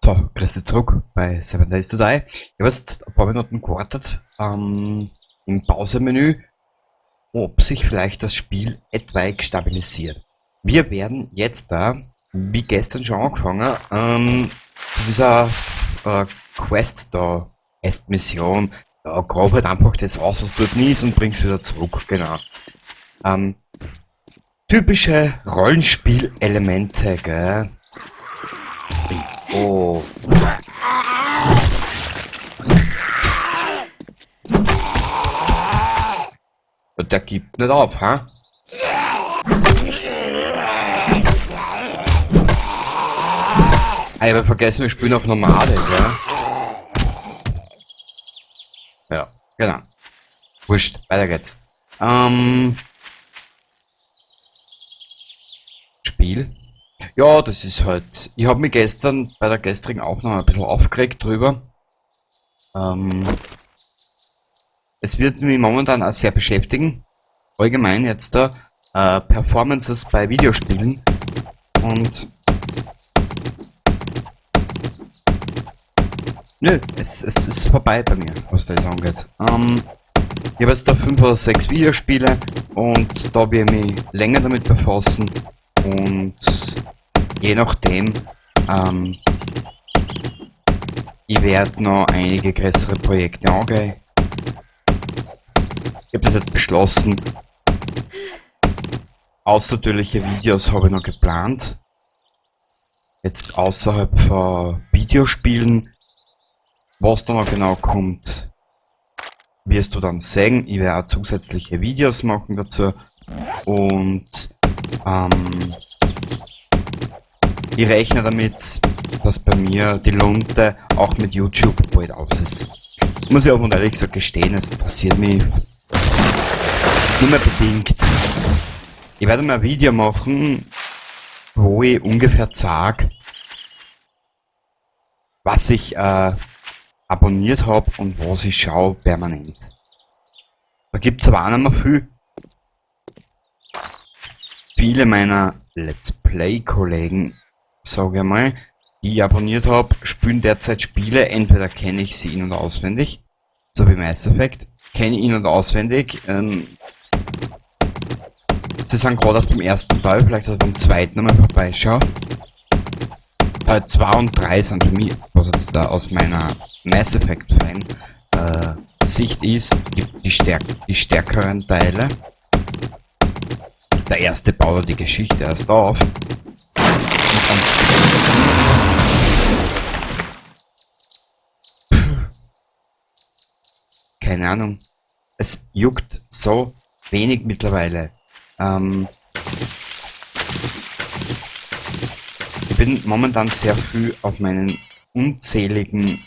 So, grüß dich zurück bei 7 Days to Die. Ich habe jetzt ein paar Minuten gewartet im Pausemenü, ob sich vielleicht das Spiel etwaig stabilisiert. Wir werden jetzt da, wie gestern schon angefangen, zu dieser Quest da, Quest-Mission, da grab halt einfach das aus, was dort ist und bring's wieder zurück, genau. Typische Rollenspielelemente, gell? Oh. Der gibt nicht auf, ha? Ah, ich hab vergessen, wir spielen auf Normale, gell? Ja, genau. Wurscht, weiter geht's. Spiel. Ja, das ist halt... Ich hab mich gestern bei der gestrigen Aufnahme ein bisschen aufgeregt drüber. Es wird mich momentan auch sehr beschäftigen. Allgemein jetzt da Performances bei Videospielen. Und... Nö, es ist vorbei bei mir, was das angeht. Ich hab jetzt da 5 oder 6 Videospiele und da werde ich mich länger damit befassen. Und je nachdem, ich werd noch einige größere Projekte angehen. Ich hab das jetzt beschlossen. Außertürliche Videos habe ich noch geplant. Jetzt außerhalb von Videospielen. Was da noch genau kommt, wirst du dann sehen. Ich werde auch zusätzliche Videos machen dazu. Und ich rechne damit, dass bei mir die Lunte auch mit YouTube bald aus ist. Muss ich auch mal ehrlich gesagt gestehen, es interessiert mich nur mehr bedingt. Ich werde mal ein Video machen, wo ich ungefähr sag, was ich abonniert hab und was ich schau permanent. Da gibt's aber auch nicht mehr viel. Viele meiner Let's Play-Kollegen, sag ich mal, die ich abonniert hab, spielen derzeit Spiele, entweder kenne ich sie in- und auswendig, so wie Mass Effect, kenne ich in- und auswendig, sie sind gerade erst beim ersten Teil, vielleicht dass ich beim zweiten nochmal vorbeischaue. Teil 2 und 3 sind für mich, was jetzt da aus meiner Mass Effect Fan Sicht ist, die stärkeren Teile. Der erste baut die Geschichte erst auf. Und ansonsten... Keine Ahnung. Es juckt so wenig mittlerweile. Ich bin momentan sehr viel auf meinen unzähligen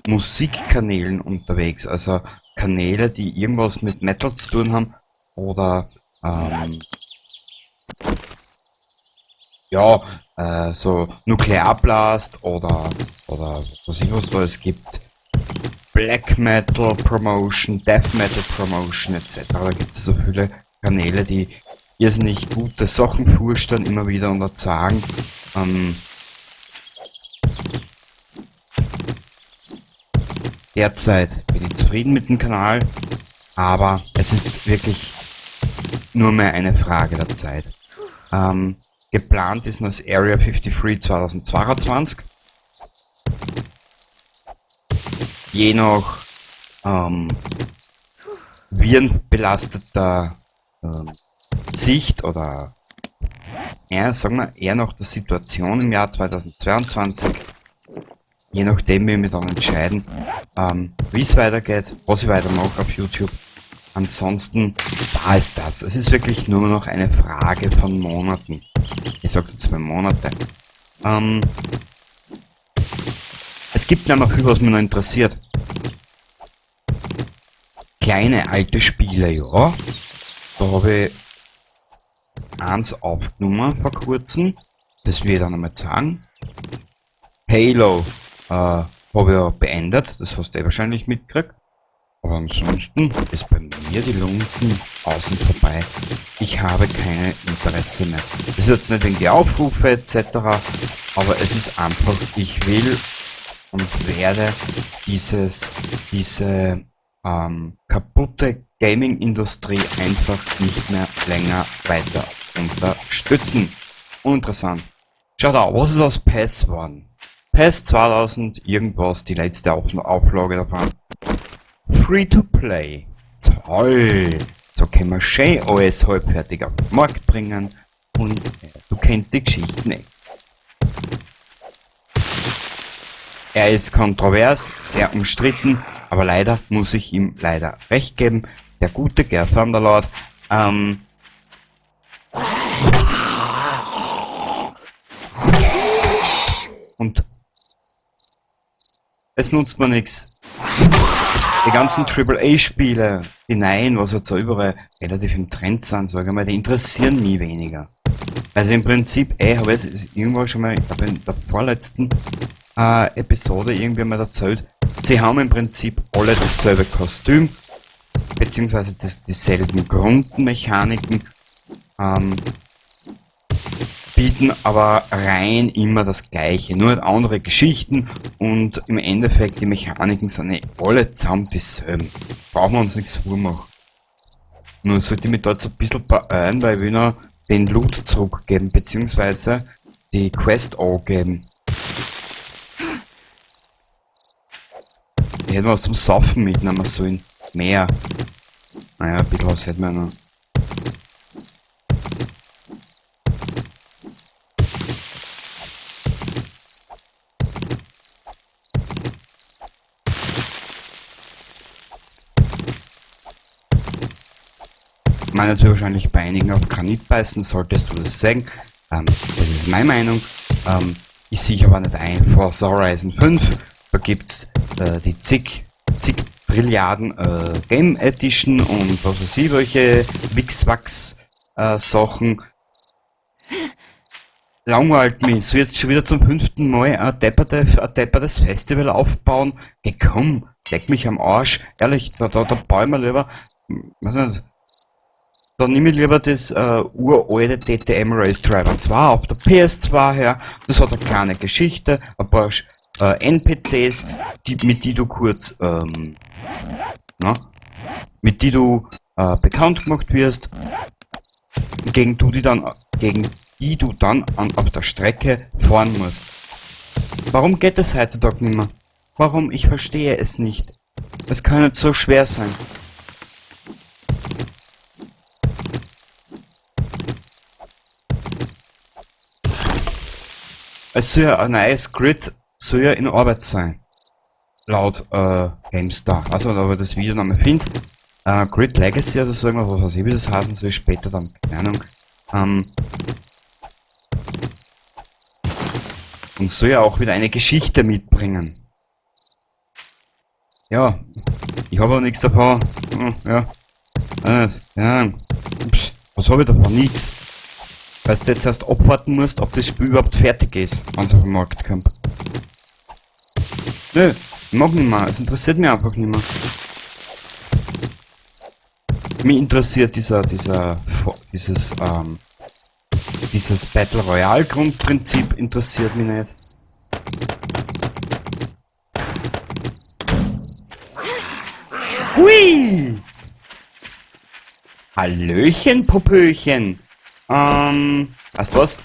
Musikkanälen unterwegs. Also Kanäle, die irgendwas mit Metal zu tun haben oder so Nuklearblast oder was ich was da es gibt. Black Metal Promotion, Death Metal Promotion et cetera. Da gibt es so viele Kanäle, die irrsinnig gute Sachen vorstellen, immer wieder und sagen. Derzeit bin ich zufrieden mit dem Kanal, aber es ist wirklich nur mehr eine Frage der Zeit. Geplant ist noch das Area 53 2022. Je nach virenbelasteter Sicht oder eher, sagen wir, eher nach der Situation im Jahr 2022, je nachdem wie wir dann entscheiden, wie es weitergeht, was ich weitermache auf YouTube. Ansonsten war es das. Es ist wirklich nur noch eine Frage von Monaten. Ich sag's jetzt 2 Monate. Es gibt nicht mehr viel, was mich noch interessiert. Kleine alte Spiele, ja. Da habe ich eins aufgenommen vor kurzem. Das will ich dann nochmal sagen. Halo habe ich ja beendet. Das hast du eh wahrscheinlich mitgekriegt. Aber ansonsten ist bei mir die Lunten außen vorbei. Ich habe keine Interesse mehr. Das ist jetzt nicht wegen die Aufrufe etc., aber es ist einfach, ich will und werde diese kaputte Gaming-Industrie einfach nicht mehr länger weiter unterstützen. Uninteressant. Schau da, was ist aus PES geworden? PES 2000 irgendwas, die letzte Auflage davon. Free to Play. Toll. So können wir schön alles halbfertig auf den Markt bringen und du kennst die Geschichte nicht. Er ist kontrovers, sehr umstritten, aber leider muss ich ihm leider recht geben. Der gute Gerd Thunderlord, und es nutzt mir nix. Die ganzen Triple A Spiele, die neuen, was jetzt so überall relativ im Trend sind, sag ich mal, die interessieren mich weniger. Also im Prinzip, habe ich es irgendwo schon mal, ich glaub, in der vorletzten Episode irgendwie mal erzählt, sie haben im Prinzip alle dasselbe Kostüm, beziehungsweise dieselben Grundmechaniken, bieten aber rein immer das Gleiche, nur halt andere Geschichten und im Endeffekt die Mechaniken sind eh alle zusammen dieselben. Brauchen wir uns nichts vormachen. Nur sollte ich mich da jetzt ein bisschen beeilen, weil ich will noch den Loot zurückgeben, beziehungsweise die Quest angeben. Ich hätte was zum Saufen mitnehmen sollen. Mehr. Naja, ein bisschen was hätten wir noch. Ich meine, jetzt wird wahrscheinlich bei einigen auf Granit beißen, solltest du das sagen. Das ist meine Meinung. Ich sehe aber nicht ein. Forza Horizon 5, da gibt's die zig Trilliarden Game Edition und was weiß ich, welche Wix-Wachs Sachen. Langweilt mich. So jetzt schon wieder zum 5. Mal ein deppertes Festival aufbauen. Geh, komm, leck mich am Arsch. Ehrlich, da baue ich mir lieber, weiß nicht, da nehme ich lieber das uralte DTM Race Driver 2 auf der PS2 her. Das hat eine kleine Geschichte, ein paar N P Cs, die, mit die du kurz na, mit die du bekannt gemacht wirst, gegen du die dann, gegen die du dann an, auf der Strecke fahren musst. Warum geht das heutzutage nicht mehr? Warum? Ich verstehe es nicht. Das kann nicht so schwer sein. Es soll ja ein neues Grid soll ja in Arbeit sein. Laut GameStar. Also, ob ich das Video nochmal finde. Grid Legacy oder so irgendwas, was weiß ich, wie das heißen soll, später dann, keine Ahnung. Und soll ja auch wieder eine Geschichte mitbringen. Ja, ich habe auch nichts davon. Ja. Ja. Pff, was hab ich davon? Nichts. Weil du jetzt erst abwarten musst, ob das Spiel überhaupt fertig ist, wenn's auf den Markt kommt. Nö, ich mag nicht mehr. Es interessiert mich einfach nicht mehr. Mich interessiert dieses Battle Royale Grundprinzip interessiert mich nicht. Hui! Hallöchen, Popöchen! Weißt du was?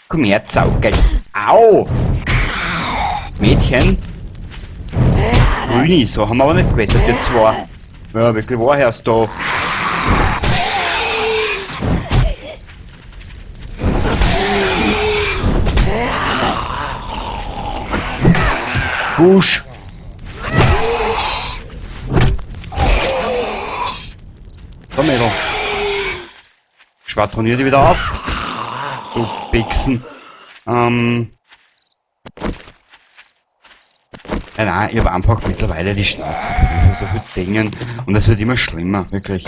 Komm her, Saugeil. Au! Mädchen! Grüni, so haben wir aber nicht gewettet, ihr zwei. Ja, wirklich wahr, hörst du. Gusch! Komm, Mädel. Schwadronier dich wieder auf. Du Pixen. Ja, nein, ich hab einfach mittlerweile die Schnauze voll von so vielen Dingen. Und es wird immer schlimmer, wirklich.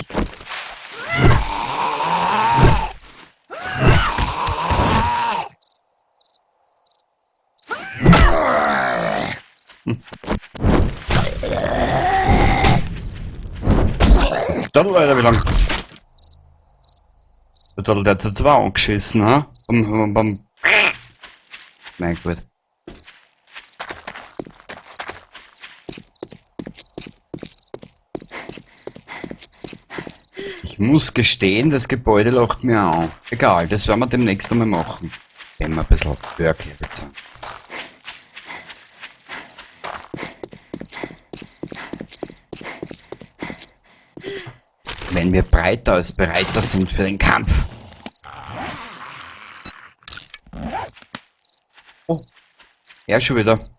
Dann leider wie lang. Der hat jetzt zwar angeschissen, ha? Bam, bam, bam. Mein Gott. Ich muss gestehen, das Gebäude lacht mir an. Egal, das werden wir demnächst einmal machen. Wenn wir ein bisschen höher sind. Wenn wir breiter als bereiter sind für den Kampf. Oh, er schon wieder.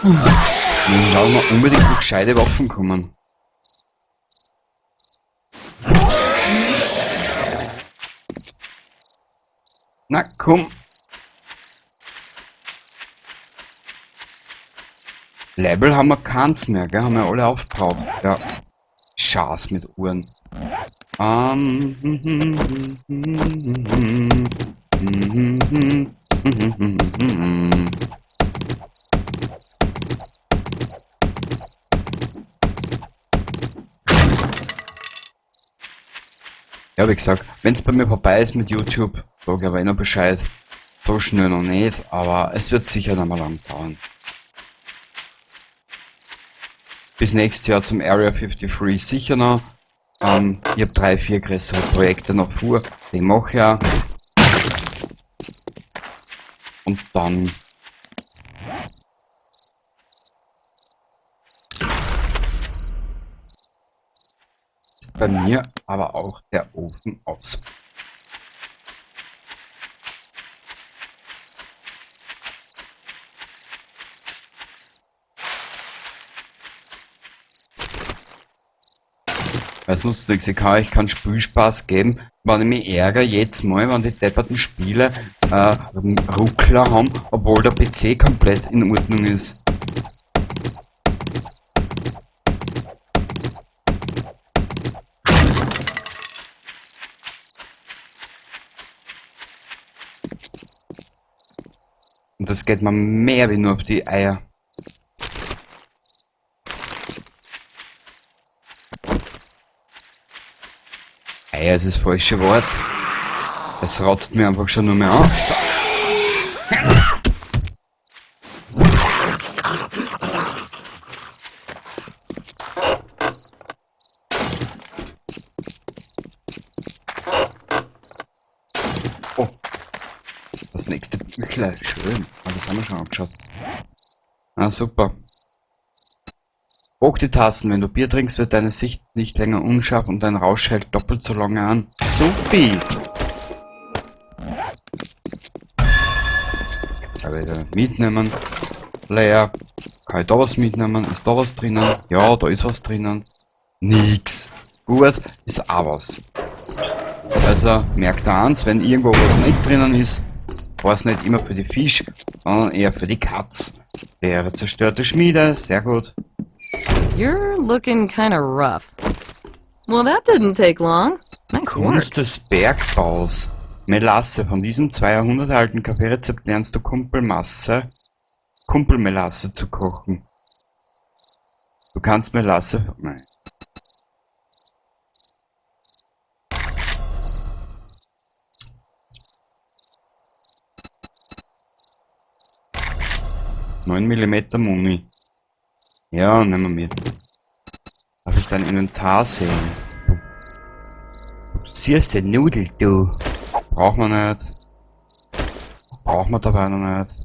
Nun lassen wir unbedingt noch gescheite Waffen kommen. Na komm. Level haben wir keins mehr, gell? Haben wir alle aufgebraucht. Ja. Schaß mit Uhren. Ja, wie gesagt, wenn's bei mir vorbei ist mit YouTube, sag ich aber eh noch Bescheid. So schnell noch nicht, aber es wird sicher noch mal lang dauern. Bis nächstes Jahr zum Area 53 sicher noch. Ich hab 3, 4 größere Projekte noch vor, die mach ich ja. Und dann ist bei mir aber auch der Ofen aus. Weil sonst nichts, ich kann euch keinen Spielspaß geben, wenn ich mich ärgere jetzt mal, wenn die depperten Spiele Ruckler haben, obwohl der PC komplett in Ordnung ist. Und das geht mir mehr wie nur auf die Eier. Eier ist das falsche Wort. Es rotzt mir einfach schon nur mehr an. So. Oh. Das nächste Büchle. Schön. Ah, das haben wir schon angeschaut. Ah, super. Hoch die Tassen. Wenn du Bier trinkst, wird deine Sicht nicht länger unscharf und dein Rausch hält doppelt so lange an. Supi! Kann ich wieder mitnehmen. Leer. Kann ich da was mitnehmen? Ist da was drinnen? Ja, da ist was drinnen. Nix. Gut, ist auch was. Also, merkt eins, wenn irgendwo was nicht drinnen ist, war's nicht immer für die Fisch, sondern eher für die Katz. Leere zerstörte Schmiede, sehr gut. You're looking kind of rough. Well, that didn't take long. Nice work. Kunst des Bergbaus. Melasse. Von diesem 2 Jahrhunderte alten Kaffeerezept lernst du Kumpelmelasse zu kochen. Du kannst Melasse... Nein. 9 Millimeter Muni. Ja, nehmen wir mit. Darf ich dein Inventar sehen? Du süße Nudel, du. Braucht man nicht. Braucht man dabei noch nicht.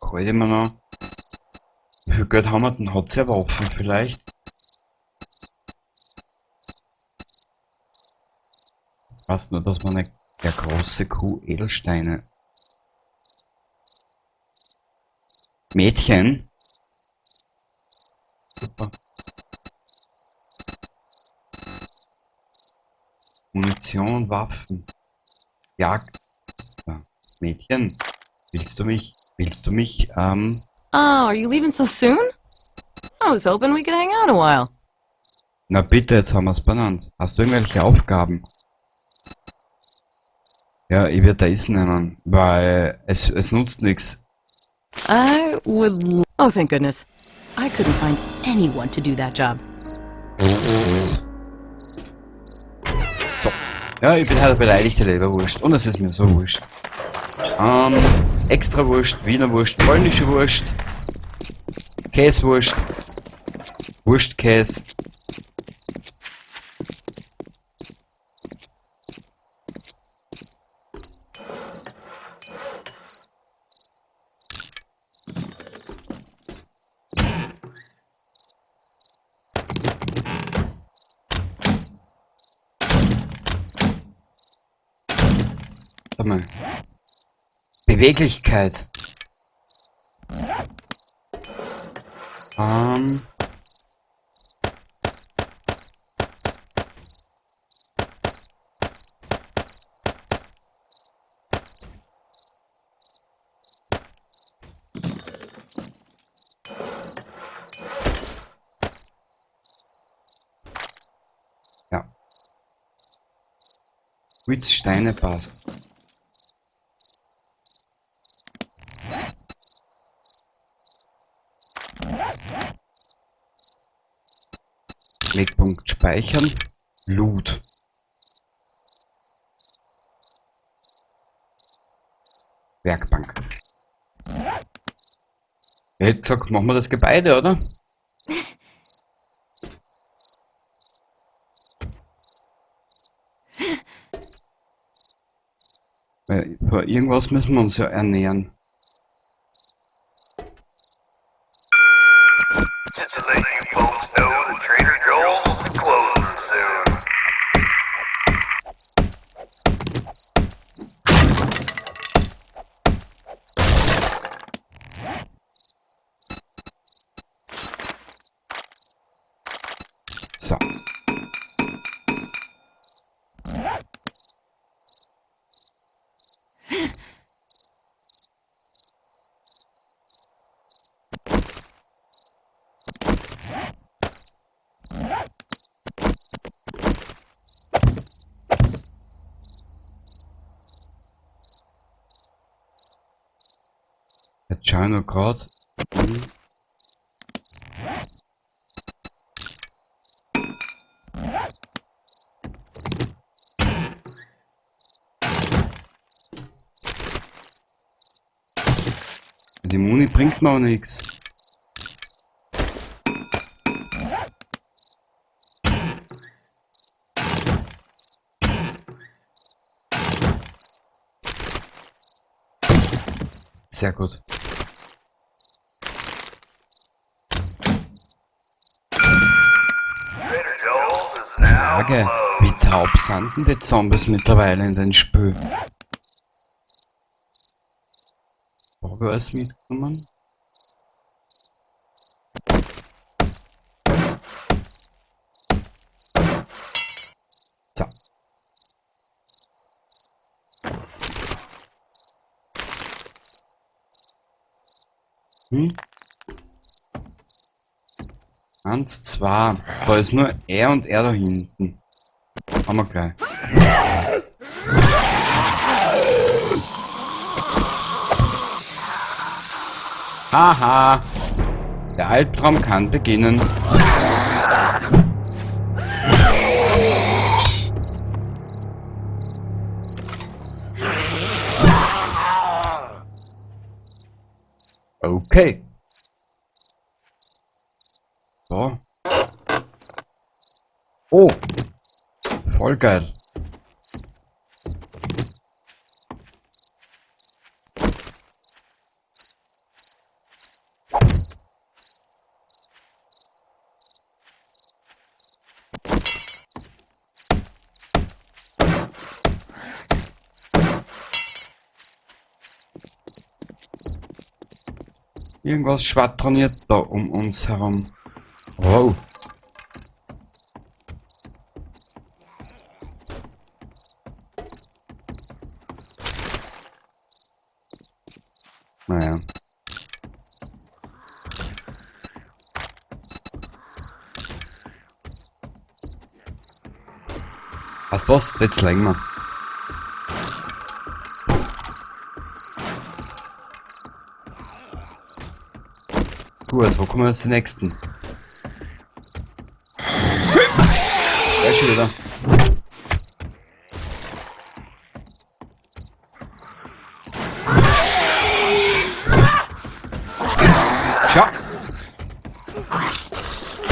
Halt immer noch. Wie viel Geld haben wir denn? Hat's ja Waffen vielleicht? Passt nur, dass man nicht der große Kuh Edelsteine. Mädchen. Super. Munition und Waffen. Jagd. Mädchen, willst du mich? Willst du mich? Oh, are you leaving so soon? I was hoping we could hang out a while. Na bitte, jetzt haben wir's benannt. Hast du irgendwelche Aufgaben? Ja, ich werde das nehmen, weil es nutzt nichts. I would. Oh, thank goodness. I couldn't find anyone to do that job. So. Ja, ich bin halt eine beleidigte Leberwurst. Und es ist mir so wurscht. Extra Wurst, Wiener Wurst, polnische Wurst, Käsewurst, Wurstkäse. Warte mal. Beweglichkeit. Ja. Steine passt. Wegpunkt speichern. Loot. Werkbank. Ich hätte gesagt, machen wir das Gebäude, oder? Weil von irgendwas müssen wir uns ja ernähren. Just to let you folks know, the Trader Joel's will be closing soon. So. Jetzt schau ich noch grad. Die Muni bringt mir auch nix. Sehr gut. Frage, wie taub sind denn die Zombies mittlerweile in den Spiel? Habe ich alles mitgenommen? So. 1, 2. Da ist nur er und er da hinten. Haben wir gleich. Haha! Der Albtraum kann beginnen. Okay. So. Oh! Voll geil. Irgendwas schwadroniert da um uns herum. Wow. Naja. Weißt du was? Jetzt legen wir. Gut, wo kommen jetzt die nächsten? Der ist schon wieder. Schau.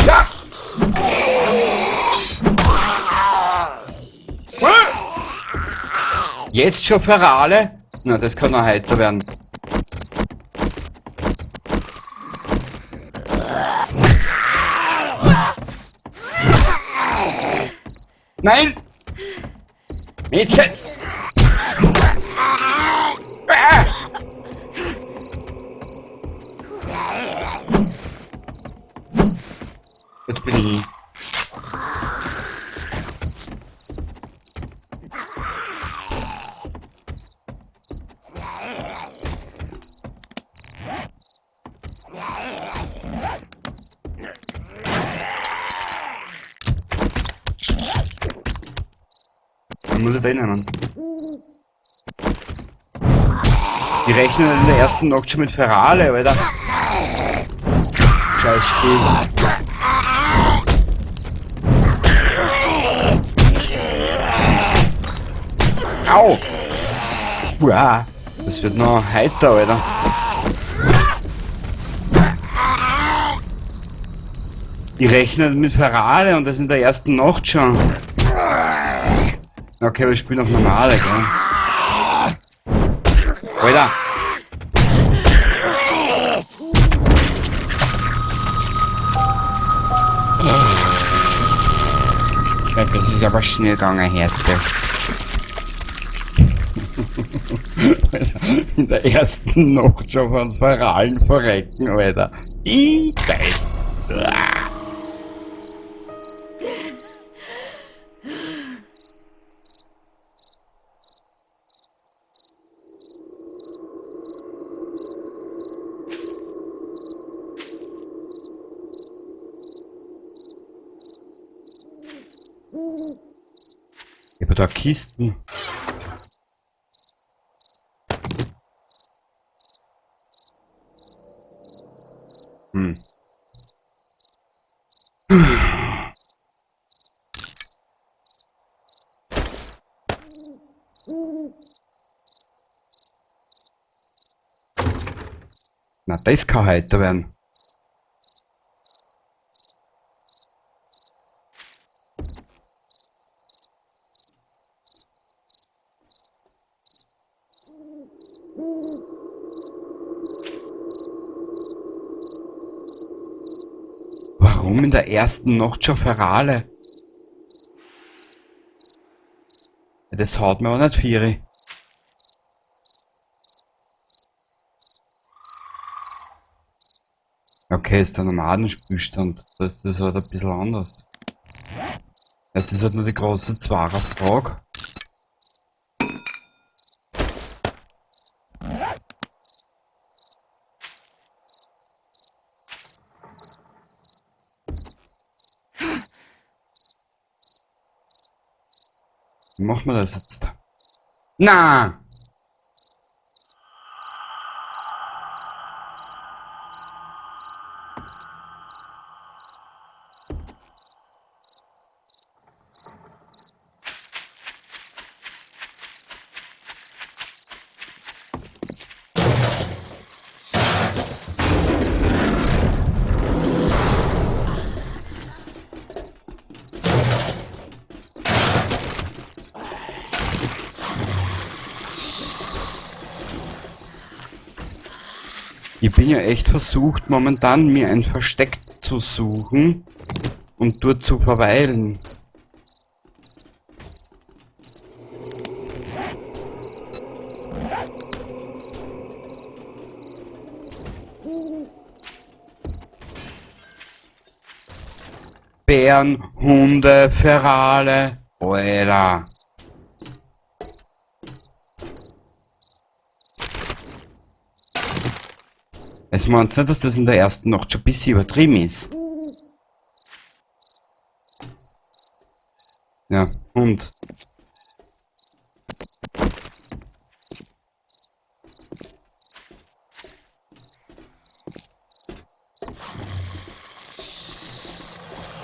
Ja. Jetzt schon Ferale? Na, das kann noch heiter werden. Nein! Mädchen! Ah! Jetzt bin ich. Dann muss ich da hinnehmen. Die rechnen in der ersten Nacht schon mit Ferale, Alter. Scheiß Spiel. Au! Uah, das wird noch heiter, Alter. Die rechnen mit Ferale und das in der ersten Nacht schon. Okay, wir spielen auf normale, gell? Alter! Ja, das ist aber schnell gegangen, Herste. In der ersten Nacht schon von Feralen verrecken, Alter. Ich weiß. Ich hab da Kisten. Na, das kann heiter werden. Warum in der ersten Nacht schon Ferale? Ja, das haut mir aber nicht vieri. Okay, ist der Nomadenspielstand. Da ist das halt ein bisschen anders. Es ist halt nur die große Zwarer-Frage. Wie macht man das jetzt? Na! Ich bin ja echt versucht, momentan mir ein Versteck zu suchen und dort zu verweilen. Bären, Hunde, Ferale, Alter. Es meint nicht, dass das in der ersten Nacht schon ein bisschen übertrieben ist. Ja, und.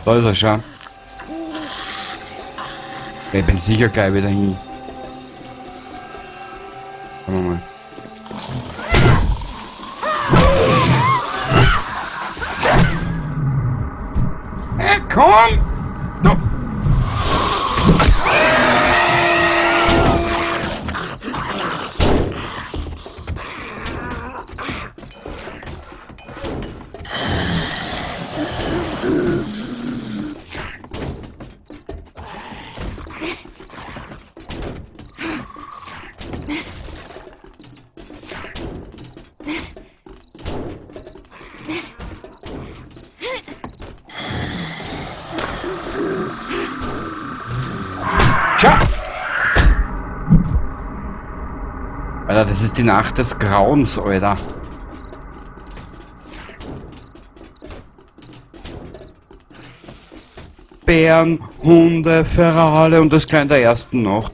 Da ist er schon. Ich bin sicher gleich wieder hin. Schauen wir mal. Hey, komm! Du! Tja! Alter, das ist die Nacht des Grauens, Alter. Bären, Hunde, Ferale und das gleich in der ersten Nacht.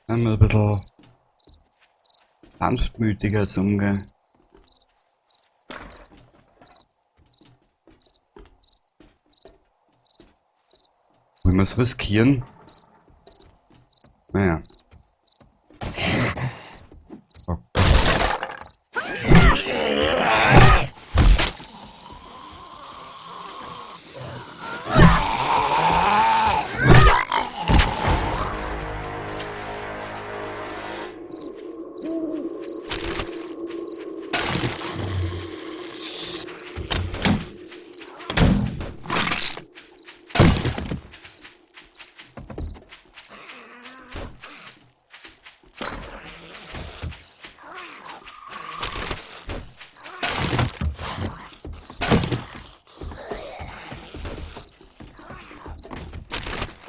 Ein bisschen sanftmütiger umgehen. Wollen wir es riskieren? Naja. So.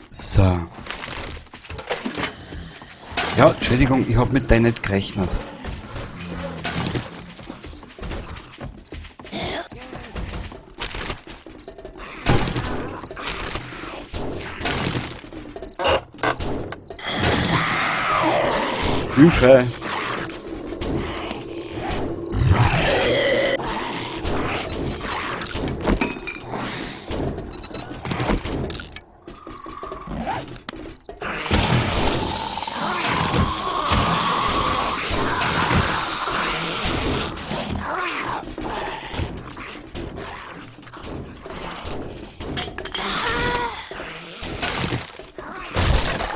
So. Ja, Entschuldigung, ich hab mit dir nicht gerechnet. Hilfe!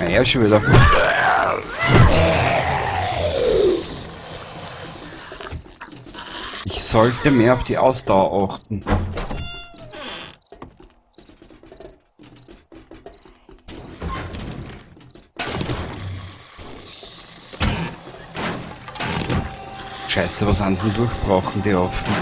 Ja, schon wieder. Ich sollte mehr auf die Ausdauer achten. Scheiße, was haben sie denn durchbrochen, die Affen?